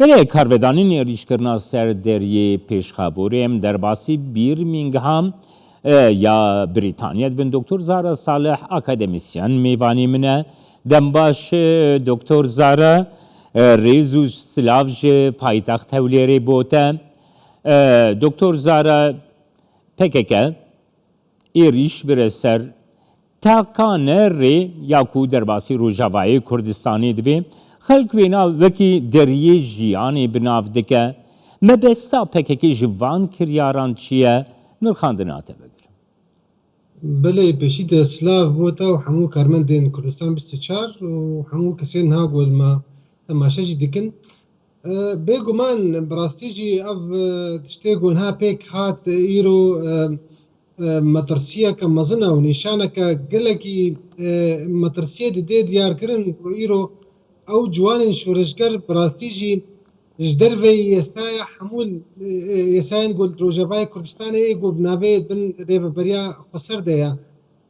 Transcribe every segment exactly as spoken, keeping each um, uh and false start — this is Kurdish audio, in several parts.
Belê, karvedanên êrîşkirina ser deriyê Pêşxabûrê em derbasî Birmingham e, ya Brîtanya dibin. Doktor Zara Salih, akademisyen, mêvanê min e. Dem baş, e, Doktor Zara, e, rêz û silav ji paytext Hewlêrê bo te. E, Doktor Zara, P K K êrîş bire ser, ta ka ne rê ya ku derbasî Rojavayê Kurdistanê dibe, xelk wêna wekî deriyê jiyanê bi nav dike. Mebesta P K K ji van kiryaran çi ye? Nirxandina te vegirim. Belê, pêşî de silav bo te û hemû karmendên Kurdistan bîst û çar û hemû kesên niha ku li me temaşe jî dikin. E, bêguman, bi rastî jî ev, e, tiştê ku niha pêk hat, e, îro, e, e, metirsiyeke mezin e û nîşaneke gelekî, e, metirsiyê didê diyarkirin ku îro ew ciwanên şoreşger bi rastî jî ji derveyî yesaya hemû, e, e, yesayên ku li Rojavayê Kurdistanê ê ku bi navê bin rêveberiya xweser de ye.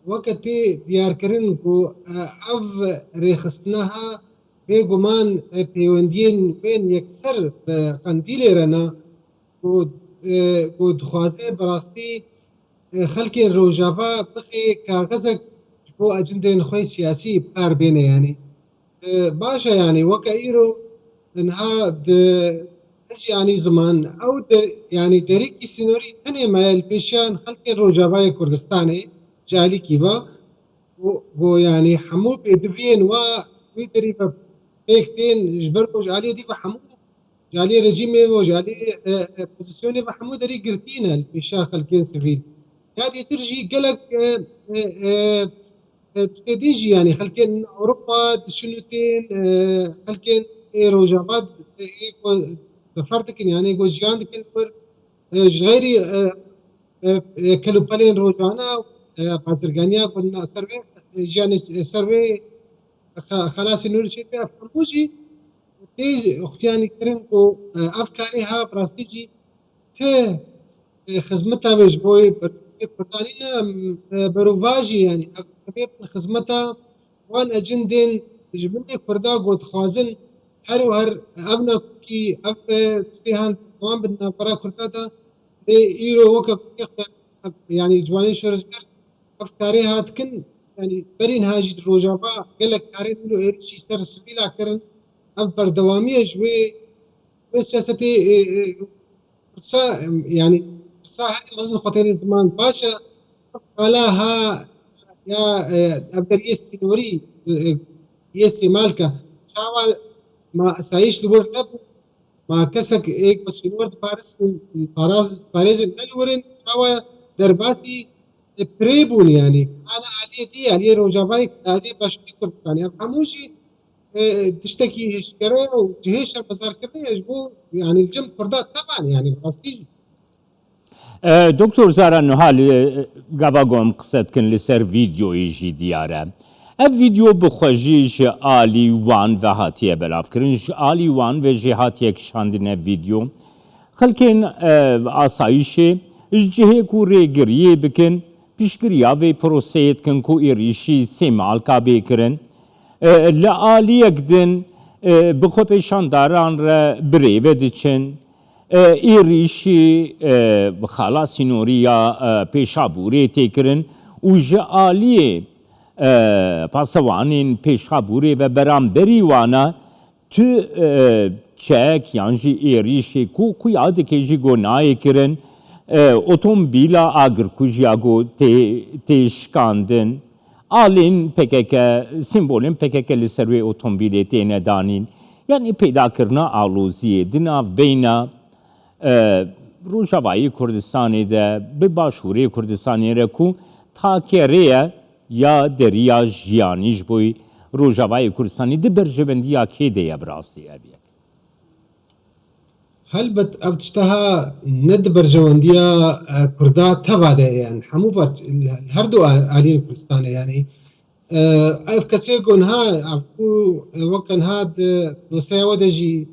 Weke tê diyarkirin ku, e, ev rêxistina ha bêguman, e, peywendiyên bên yekser bi Qendîlê re ne ku, e, ku dixwaze bi rastî, e, xelkên Rojava bixê kaxezek ji bo ecindên xwe siyasî bi kar bêne, yanî. E, baş e, yanî weke îro niha di, ez jî anî ziman, ew der-, yanî derîkî sînorî tenê me li pêşiyan xelkên Rojavayê Kurdistanê ji alîkî ve. Ku, ku, yanî hemû pêdiviyên wa wî derî ve pêk tên, ji ber ku ji aliyê dî ve hemû, ji aliyê rejîmê ve, ji aliyê, e, e, opozîsyonê ve hemû derî girtî ne li pêşiya xelkên sivîl. Ya dîtir jî gelek, e, e, e, e, tiştê din jî, yanî xelkên Ewropa diçin û tên, e, xelkên ê Rojava, e, ê ku sefar dikin, yanî ku jiyan dikin li wir, e, ji xeyrî, e, e, e, kelûpelên rojane, e, bazirganiya ku na ser wê, e, jiyanê, e, ser wê xe-, xelasî nûrê çêdibe, ev hemû jî tê xuyanî kirin ku, e, ev karê ha bi rastî jî ti, e, xizmeta wê ji bo yê ber-, yê Kurdan nîne, e, berovajî, yanî ev, ev ê xizmeta wan ecindên ji binê Kurda ku dixwazin her û her ev nakokî, ev, e, tiştê han wan bi navbera Kurda de lê îro weke ku, yanî ciwanên şoreşger ev karê hat dikin, yanî berî niha jî di Rojava gelek karên îro êrîşî ser sivîla kirin. Ev berdewamî ye ji wê, wê siyasetê, e, e, pirsa, em, yanî pirsa herî mezin xwe têne ziman. Baş e, qala ha ya, e, ev deriyê sînorî, e, e, yê Sêmalka. Çawa ma esayîş li wir nebû? Ma kesek ê ku sînor diparizin, paraz-, parêzin ne li wir in, çawa derbasî, e, pirê bûn yanî? Ana aliyê dî, aliyê Rojavayê, aliyê Başûrê Kurdistanê. Ev hemû jî, e, tiştekî eşkere û cihê şermezarkirinê ye ji bo, yanî li cem Kurda tevan, yanî bi rastî jî. E, Doktor Zara, niha li, e, gava ku em qise dikin li ser vîdeoyê jî diyar e. Ev vîdeo bi xwe jî ji alî wan ve hatiye belavkirin, ji alî wan ve jî hatiye kişandin ev vîdeo. Xelkên, e, asayîşê ji cihê ku rêgiriyê bikin, piştgiriya vê proseyê dikin ku êrîşî Sêmalka bê kirin. E, li aliyek din, e, bi xwepêşandaran re bi rê ve diçin. E, êrîşî, e, bi xala sînorî ya, e, Pêşabûrê tê kirin û ji aliyê, e, pasewanên Pêşabûrê ve beramberî wana tu, e, çek yan jî êrîşê ku xuya dike jî go nayê kirin, e, otomobîla agirkujiya go tê, tê şikandin. Alên P K K, sembolên P K K li ser wê otomobîlê têne danîn. Yanî peydakirina aloziyê di navbeyna, e, Rojavayê Kurdistanê de bi Başûrê Kurdistanê re ku takerê ye ya deriya jiyanî ji bo Rojavayê Kurdistanê di berjewendiya kê de ye bi rastî ev yek? Helbet ev tişta ha ne di berjewendiya, e, Kurda teva de ye, yani hemû parç-, li her du a-, aliyên Kurdistanê, yani, e, ev kesê ku niha, ev ku, e, weke niha di dosyeya we de jî,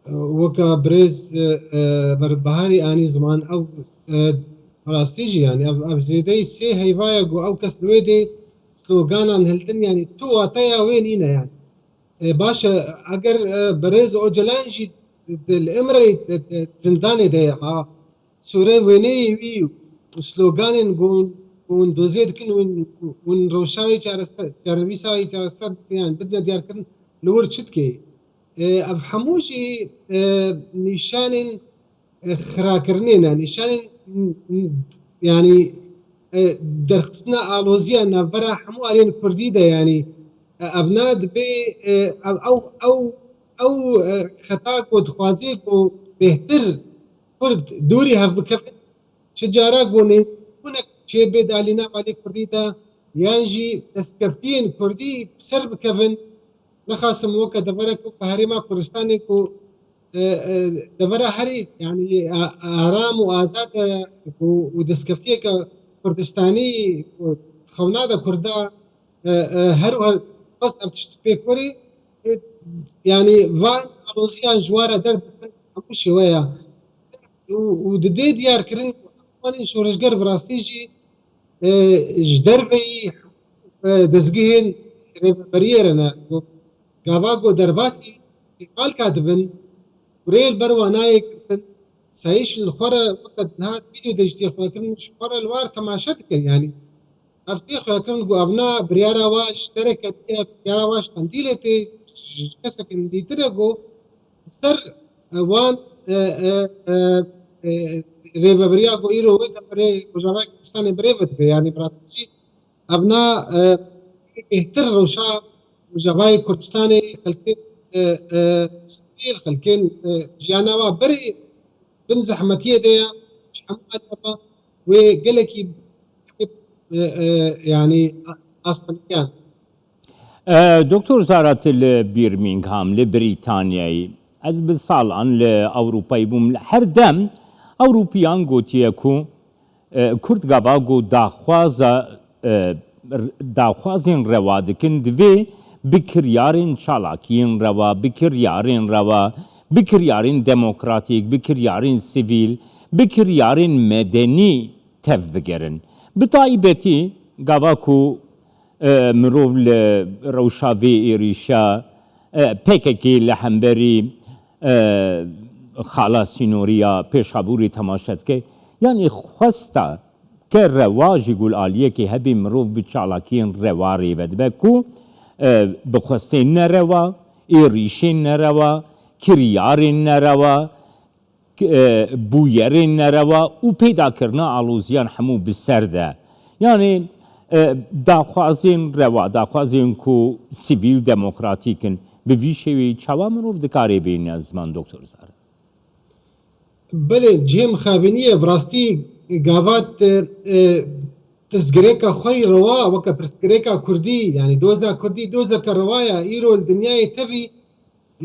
e, weke birêz, e, e, Ber-, Beharî anî ziman, ew, e, rastî jî, yani ev, ev zêdeyî sê heyva ye ku ew kes li wê dê sloganan hildin, yani tu wateya wê nîne, yani. E, baş e, eger, e, birêz Ocalan jî di, li Imrê, di, di zindanê de ye. Ma sûrê wêneyê wî û sloganên ku hûn, ku hûn dozê dikin, hûn, hûn rewşa wê çareser, çarenivîsa wê çareser dikin, yani bidine diyarkirin, li wir çi dike? E, ev hemû jî, e, nîşanên, e, xirakirinê ne, nîşanên, m, m, yani, e, derxistina aloziya navbera hemû aliyên kurdî de, yani, e, evna dibê, e, ev, ew, ew, ew, e, xeta ku dixwazê ku bêhtir kurd dûrî hev bikevin, çi cara ku nêzîkbûnek çêbê di alî nav alî kurdî de, yan jî destkeftiyên kurdî bi ser bikevin, nexasim weke deverek weke herêma Kurdistanê ku, e, e, devera herî, yani, a-, aram û azad e ku, û destkeftiyeke Kurdistanî ku xewna de kurda, e, e, her û her bes ev tişt pêk werê, e, yani, van aloziyan ji wan re derdixin hemû şêweya. Û, û didê diyarkirin ku Efxanên şoreşger bi rastî jî, e, ji derveyî, e, dezgehên rêveberiyê re ne. Ku gava ku derbasî sêmalka dibin, kurê li ber wan nayê girtin, sayîş li xwe re weke niha vîdeo de jî tê xwekirin, ji xwe re li war temaşe dikin, yanî. Ev tê xwekirin ku evna biryara wa ji Tereke tê, biryara wa ji Qendîlê tê, ji kesekên dîtir e ku li ser, e, wan, e, e, e, e, rêveberiya ku îro wê deverê Rojavayê Kurdistanê bi rê ve dibe. Yanî bi rastî jî evna, e, bêhtir rewşa Rojavayê Kurdistanê xelkên, e, e, sivîl, xelkên, e, jiyana wa berê bin zehmetiyê de ye, ji hemû aliyê ve wê gelekî, e, e, yanî, astengiyand. E, Doktor Zara, tu li Birmingham, li Brîtanyayê, ez bi salan li Ewropayê bûm. Her dem Ewropiyan gotiye ku, e, Kurd gava ku daxwaza, e, r-, daxwazên rewa dikin, divê bi kiryarên çalakiyên rewa, bi kiryarên rewa, bi kiryarên demokratîk, bi kiryarên sivîl, bi kiryarên medenî tev bigerin. Bi taybetî gava ku, e, mirov li rewşa vê êrîşa, e, P K K li hemberî, e, xala sînorî ya Pêşabûrê temaşe dike, yanî xwesta ke rewa jî ku li aliyekê hebê mirov bi çalakiyên rewa rê ve dibe ku, e, bi xwestên nerewa, êrîşên nerewa, kiryarên nerewa, k-, e, bûyerên nerewa û peydakirina aloziyan hemû bi ser de. Yanî, e, daxwazên rewa, daxwazên ku sivîl demokratîk in, bi vî şêweyî çawa mirov dikare bêne ziman, Doktor Zara? Belê, cihê mixabîniyê bi rastî gavat, e, e, pirsgirêka xwe yî rewa, weke pirsgirêka kurdî, yanî doza kurdî, dozeke rewa ye. Îro li dinyayê tevî,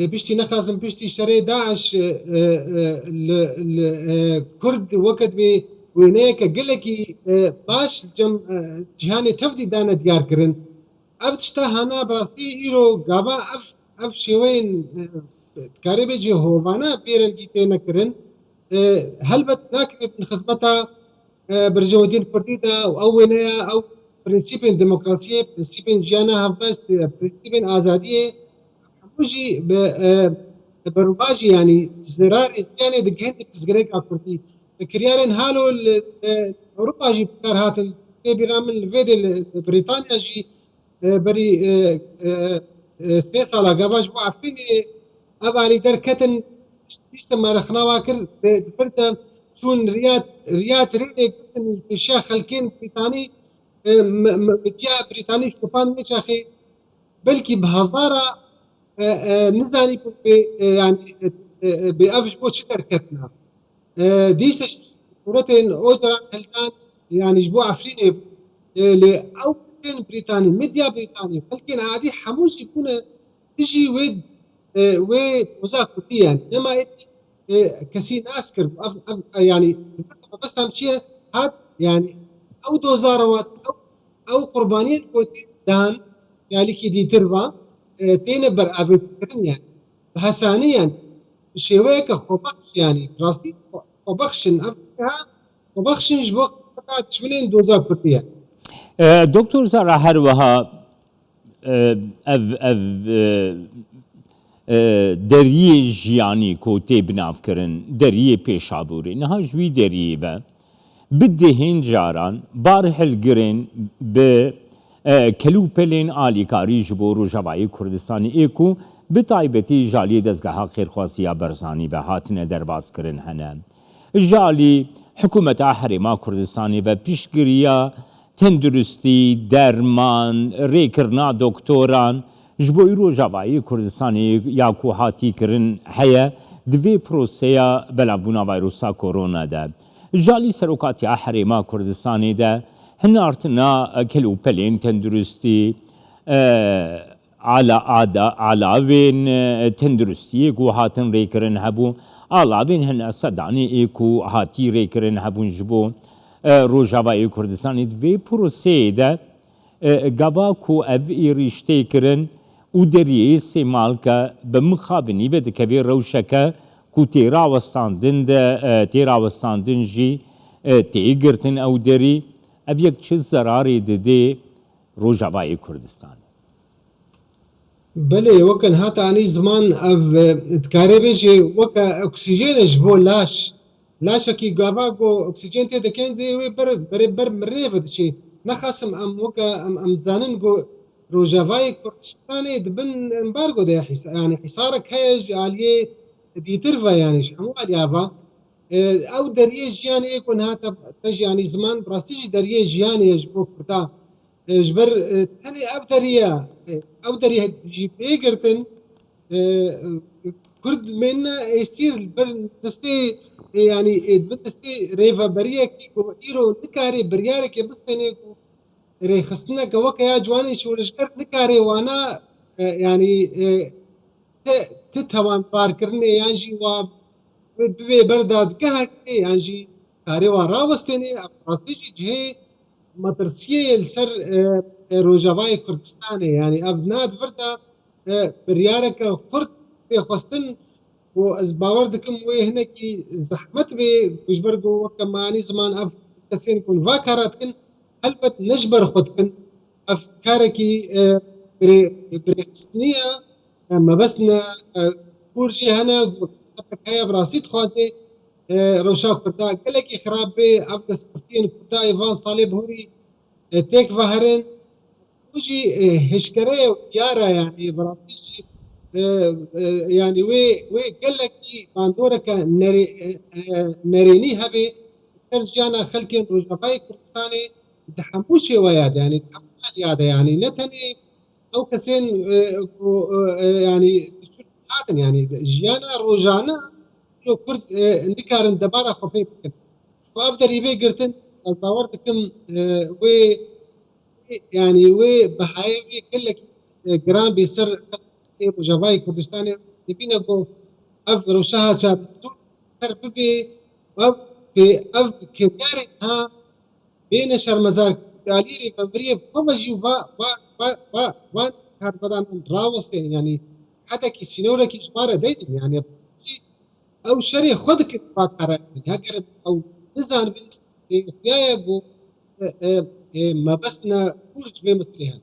e, piştî nexasim piştî şerê DAIŞ, e, e, e, li, li, e, Kurd weke dibê wêneyeke gelekî, e, baş li cem, e, cîhanê tevdî dane diyar kirin. Ev tişta hana bi rastî îro gava ev, ev şêweyên, e, dikarê bêjî hovane bêrengî têne kirin. E, helbet nakeve bin xizmeta, e, bircewendiyên kurdî de û ew wêneya ew prensîpên demokrasiyê, prensîpên jiyana hevbeş, e, prensîpên azadiyê hemû jî bi, e, berovajî, yanî zirarê ziyanê digihînin pirsgirêka kurdî. Kiryarên halo li, li Ewropa jî bi kar hatin. Tê bîra min li vê dê li Brîtanya jî, e, berî, e, e, e, sê sala gava ji bo Efrînê ev alî derketin, piştî me rexnawa kir, di, di vir de çûn riya, riya trênê girtin pêşiya xelkên Brîtanî, e, me, me, medya Brîtanî şopand wê çaxê, belkî bi hezara, e, e, nizanî bû bê, e, yanî, e, e, e, bê ev ji bo çi derketina. E, dîsa jî sûretên Ocalan hildan, yanî ji bo Efrînê bû. E, lê ew kesên Brîtanî, medya Brîtanî, xelkên adî hemû jî bûne dijî wê, e, wê doza kurdî, yanî. Nema êdî, e, kesî nas kir. Ev, ev, e, yanî, mebestam çi ye? Hat, yanî, ew doza rewa, ew, ew qurbaniyên ku tê dan, ya likî dîtir va, e, têne beravêtkirin, yanî. Bi hesanî, yanî. Bi şêweyeke xwebexş, yanî. Rastî xwe-, xwebexş in. Ev ha, xwebexş in ji bo xeta çiminên doza kurdî ye. E, Doktor Zara, her wiha, e, ev, ev, e, e, deriyê jiyanî ku tê binavkirin, deriyê Pêşabûrê. Niha ji wî deriyê ve bi dehên caran bar hilgirên bi, e, kelûpelên alîkarî ji bo Rojavayê Kurdistanê ê ku bi taybetî ji aliyê dezgeha xêrxwazî ya Barzanî ve hatine derbazkirin hene. Ji alî hikûmeta Herêma Kurdistanê ve piştgiriya tenduristî, derman, rêkirina doktoran ji bo Rojavayê Kurdistanê ya ku hatî kirin heye di vê proseya belavbûna vayrusa korona de. Ji alî serokatiya Herêma Kurdistanê de hinartina kelûpelên tenduristî, e, ala-, ada-, alavên, e, tenduristiyê ku hatin rêkirin hebû, alavên hin sedanê ê ku hatî rêkirin hebûn ji bo, e, Rojavayê Kurdistanê. Di vê proseyê de, e, gava ku ev êrîş tê kirin û deriyê Sêmalke bi mixabinî ve dikeve rewşeke ku tê rawestandin de, e, tê rawestandin jî, e, tê girtin ew derî, ev yek çi zerarê didê Rojavayê Kurdistanê? Belê, weke niha te anî ziman, ev, e, dikarê bêjê weke oksîjenê ji bo laş. Laşekî gava ku oksîjen tê dikin, dê wê ber, berê ber mirinê ve diçê. Nexasim em weke em, em dizanin ku Rojavayê Kurdistanê di bin embargo de hîsa-, yanî hîsarek heye ji aliyê dîtir ve, yanî ji hemû aliya ve. E, ew deriyê jiyanê ê ku niha te, te jî anî ziman, bi rastî jî deriyê jiyanê ye ji bo Kurda. E, ji ber, e, tenê ev deriya, e, ew deriyê jî pê girtin, e, e, Kurd mênine êsîr li ber destê, e, yanî, e, di bin destê rêveberiyekî ku îro nikare biryarekê bistêne ku rêxistineke weke ya ciwanên şoreşger nikare wana, e, yanî, e, ti, ti tewanbarkirinê yan jî wa wê bibê ber dadgehekê yan jî karê wan rawestênê, ev rastî jî cihê metirsiyê ye li ser, e, e, Rojavayê Kurdistanê. Yanî ev ne di vir de, e, biryareke xurt tê xwestin û ez bawer dikim wê hinekî zehmet bê ku ji ber ku weke me anî ziman ev kesên ku va kara dikin, helbet ne ji ber xwe dikin. Ev karekî, e, birê-, birêxistinî ye, e, mebest ne, e, kûr jî hene, ku heta heye bi rastî dixwaze, e, rewşa Kurda gelekî xirab bê, ev destgirtiyên Kurda ê van salê bihurî, e, têk veherin. Û jî, e, hişkere ye û diyar e, yanî bi rastî jî, e, e, yanî wê, wê gelekî bandoreke nerê-, e, e, nerênî hebe ser jiyana xelkên Rojavayê Kurdistanê di hemû şêweya de, yanî di hemû aliya de, yanî ne tenê ew kesên, e, ku, e, e, yanî diçûn hatin, yanî jiyana rojane îro Kurd, e, nikarin debara xwe pê bikin. Ku ev derî bê girtin, ez bawer dikim, e, wê, yanî wê bihayê wê gelekî, e, giran bê ser xelkê Rojavayê Kurdistanê. Dibîne ku ev rewşa çaresûn ser bibê, ev pê, ev kiryarên ha bêne şermezar, alî rêvebiriyê xwe ve jî va, va, va, va, van karvedanan rawestên, yanî hedekî sînorekî ji ma re deynin, yanî ew şerê xwe dikin va kare, yanî heger ew nizanibin, rêxiya ye ku, e, e, e, mebest ne kûr ji vê misilê hene.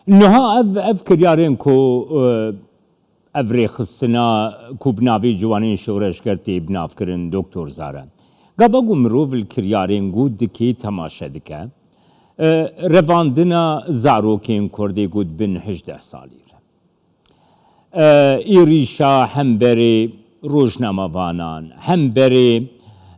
Niha ev, ev kiryarên ku, e, ev rêxistina ku bi navê Ciwanên Şoreşger tê binavkirin, Doktor Zara. Gava ku mirov li kiryarên ku dikê temaşe dike, e, revandina zarokên Kurdê ku dibin hejdeh salî re. E, êrîşa hemberê rojnamevanan, hemberê,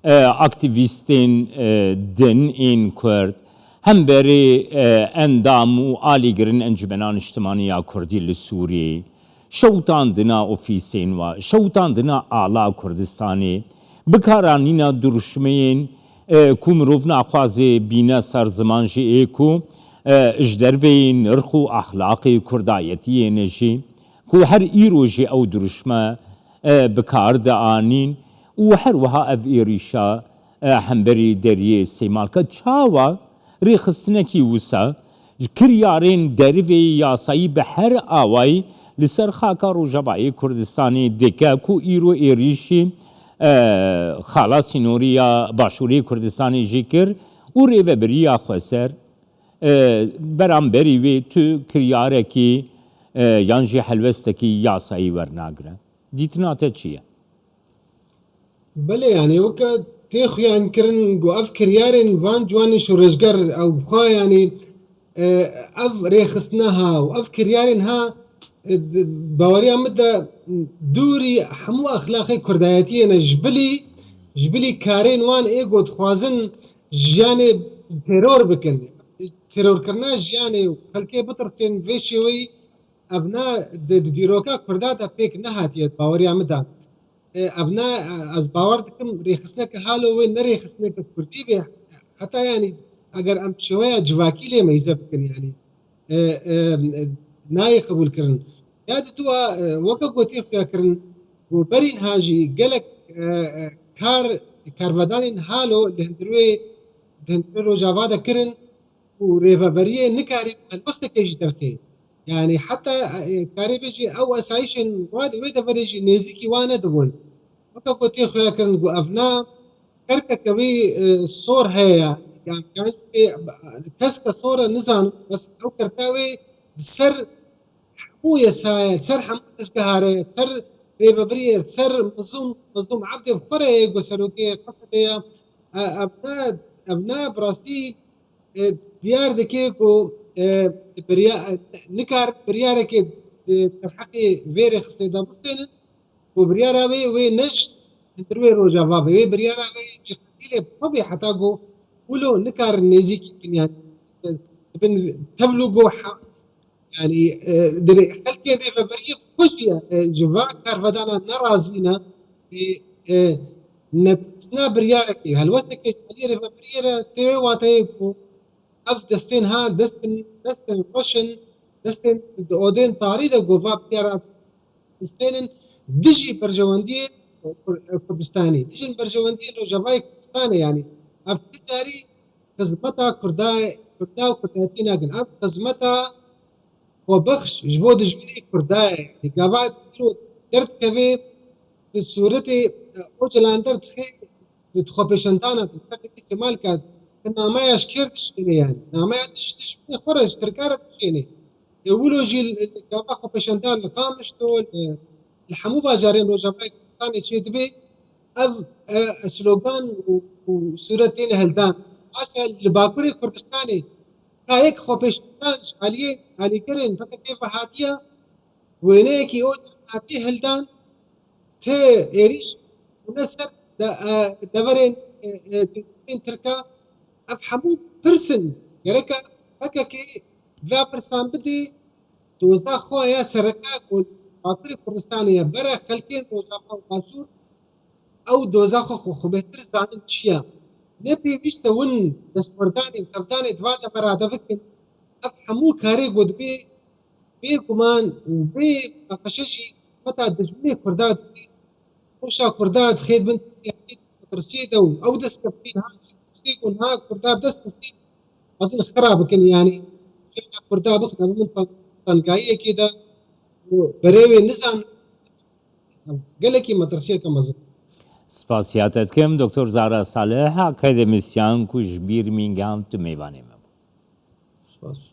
e, aktîvîstên, e, din ên Kurd, hemberê, e, endam û alîgirên Encûmena Niştimanî ya Kurdî li Sûriyê, şewitandina ofîsên wa, şewitandina ala Kurdistanê, bikaranîna dirûşmeyên, e, ku mirov naxwaze bîne ser ziman jî ê ku, e, ji derveyî nirx û exlaqê kurdayetiyê ne jî, ku her îro jî ew dirûşme, e, bi kar dianîn û her wiha ev êrîşa, e, hemberî deriyê Sêmalka çawa rêxistinekî wisa ji kiryarên derveyî yasayî bi her awayî li ser xaka Rojavayê Kurdistanê dike ku îro êrîşî, e, xala sînorî ya Başûrê Kurdistanê jî kir û rêvebiriya xweser, e, beramberî wê tu kiryarekî, e, yan jî helwestekî yasayî wernagire. Dîtina te çi ye? Belê, yanî weke tê xuyankirin ku ev kiryarên van ciwanên şoreşger ew bi xwe, yanî, e, ev rêxistina ha û ev kiryarên ha, e, di baweriya min de dûrî hemû exlaqê kurdayetiyê ne, ji bilî, ji bilî karên wan ê ku dixwazin jiyanê teror bikin. Terorkirina jiyanê û xelkê bitirsên vê şêweyî, ev na di, di dîroka kurda de pêk nehatiye di baweriya min de. E, ev na, e, ez bawer dikim rêxistineke halo wê ne rêxistineke kurdî bê. Heta yanî eger em bi şêweya civakî lê meyze bikin, yanî, e, e, e, nayê qebûlkirin. Ya di dua, e, weke gotê xuya kirin, ku berî niha jî gelek, e, e, kar, karvedanên halo li hundir wê, di hundir wê Rojava de kirin û rêveberiyê nikarî helwestekê jî derxê. Yanî heta, e, karê bêjî ew esayîşên wa, wê deverê jî nêzîkî wa nedibûn. Weke ku tê xuya kirin ku ev na kerkeke wî, e, sor heye, yanî, yanî pê, keske sor e nizanim, bes ew kerta wê di ser hemû yesayê, ser hemû tiştgehare, ser rêvebiriyê, ser Mezlûm, Mezlûm Ebdê bi xwe re ye ku serokê Qesedê ye. E, ev ne, ev ne bi rastî, e, diyar dike ku, e, birya-, e, nikar biryarekê di derheqê vê rêxistê de bistênin. Ku biryara wê, wê ne ji hundir wê Rojava be, wê biryara wê ji qetîlê bi xwe bê, heta ku wilo nikarin nêzîkî bin, yanî, e, bin tevlû ku ha-, yanî, e, dirê xelkê rêveberiyê bi xwe jî, e, ji va karvedana nerazî ne, e, e, netirîsna biryarekê, helwestekê ji aliyê rêveberiyê re tê wê wateyê ku ev destên ha, destên, destên xweş in, destên di odên tarî de gova biryara distênin dijî berjewendiyên Kur-, Kurdistanê, dijî berjewendiyên Rojavayê Kurdistanê, yanî ev ti carî xizmeta Kurda, Kurda û Kurdayetî nakin. Ev xizmeta xwebexş ji bo dijminê Kurda ye. Yanî gava îro derdikeve di sûretê, e, Ocalan derdixe, di xwepêşandana de ser dikê Sêmalka, di nameya ji kêr dişêne, yanî nameya diş-, dijminê xwe re ji Tirka re dişêne. E, wilo jî gava xwepêşandan li Qamişlo, li, li hemû bajarên Rojavayê Kurdistanê çêdibe, ev, e, slogan û, û sûret têne hildan. Paşa li Bakurê Kurdistanê ka yek xwepêşandan ji aliyê, alîgirên P K K ve hatiye, wêneyekî Ocalan hatî hildan, ti êrîş û ne ser de, e, deverên, e, e, Tirka, ev hemû pirs in. Gereka P K K vê pirsan bidê doza xwe ya sereke ku Bakurê Kurdistanê ye, bere xelkên Rojava û Başûr, ew doza xwe xwe, xwe bêhtir zanin çi ye. Ne pêwîst e win destwerdanê û tevdanê di va devera de bikin. Ev hemû karê ku dibê bê guman û bê munaqeşe jî xizmeta dijminê Kurda dike. Rewşa Kurda dixê di bin metirsiyê de û ew dest kevtî niha jî tiştê ku niha Kurda bi dest xistî, xwazin xira bikin, yanî jiyana Kurda bixin, ev min tengayiyekê de û berê wê nizan, ev gelekî metirsiyeke mezin. Spasiya te dikim, Doktor Zara Salih, akademîsyen ku ji Birmingham tu mêvanê me bû. Spas.